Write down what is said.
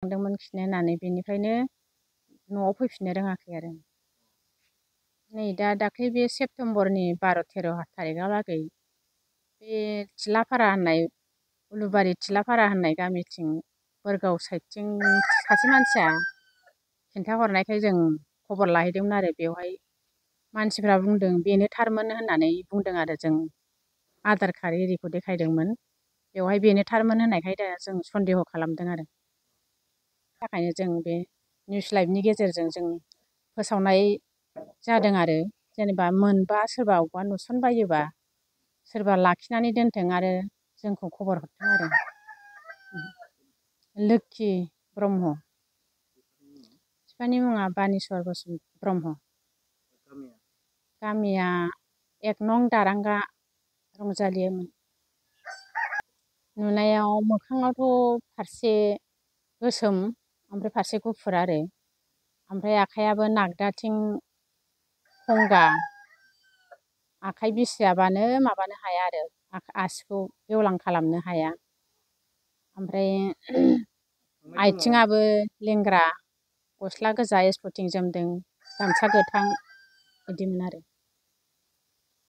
थांदोंमोन खिनो होननानै बेनिफ्रायनो न'आव फैफिननो रोङाखै आरो नै दाख्लै बे सेप्तेम्बरनि 12-13 थारिखहालागै बे थिलाफारा होननाय उलुबारि थिलाफारा होननाय गामिथिं बोरगाव साइडथिं सासे मानसिया खिन्थाहरनायखाय जों खबर लाहैदोंमोन आरो बेवहाय मानसिफ्रा बुंदों बेनो थारमोन होननानै बुंदों आरो जों आधार कार्ड एरिखौ देखायदोंमोन बेवहाय बेनो थारमोन होननायखाय दा जों सन्देह खालामदों आरो थाखायनो जों बे निउस लाइभनि गेजेरजों जों फोसावनाय जादों आरो जेनेबा मोनबा सोरबा अबेबा नुसनबायोबा सोरबा लाखिनानै दोनथों आरो जोंखौ खबर हरथों आरो लोक्षि ब्रह्म बिफानि मुङा बानेस्वर ब्रह्म गामिया 1 नं दारांगा रंजालिमोन नुनायाव मोखाङावथ' फारसे गोसोम ओमफ्राय फारसे गुफुर आरो ओमफ्राय आखाइयाबो नागदाथिं खंगा आखाइ बिसियाबानो माबानो हाया आरो आसिखौ गेवलां खालामनो हाया ओमफ्राय आथिङाबो लेंग्रा गस्ला गोजा स्पटिं जोमदों गामसा गोथां बिदिमोन आरो